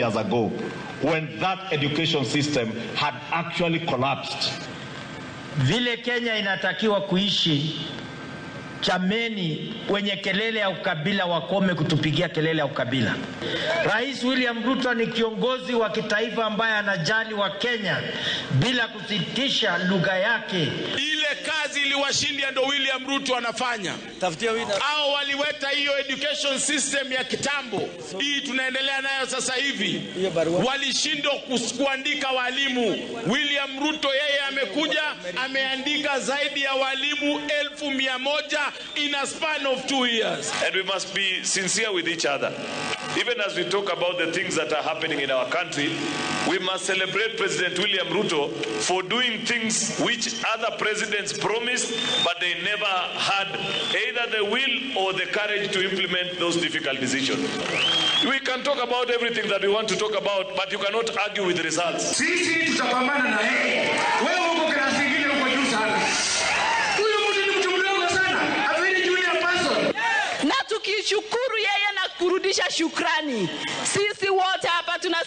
years ago when that education system had actually collapsed. Vile Kenya inatakiwa kuishi, jameni, wenye kelele ya ukabila wakome kutupigia kelele ya ukabila. Rais William Ruto ni kiongozi wa kitaifa ambaye anajali wa Kenya bila kusitisha lugha yake. Ile kazi iliwashindia ndo William Ruto anafanya. Au waliweta hiyo education system ya kitambo, hii tunaendelea nayo sasa hivi, walishindwa kuandika walimu. William Ruto yeye amekuja ameandika zaidi ya walimu 100,000 in a span of 2 years. And we must be sincere with each other. Even as we talk about the things that are happening in our country, we must celebrate President William Ruto for doing things which other presidents promised, but they never had either the will or the courage to implement those difficult decisions. We can talk about everything that we want to talk about, but you cannot argue with results. Sisi tutapambana na yeye. Wewe uko class ingine uko juu sana. Huyu mtu ni mtu mdogo sana, a very junior person. Na tukishukuru yeye na kurudisha shukrani. Sisi wote hapa tunasema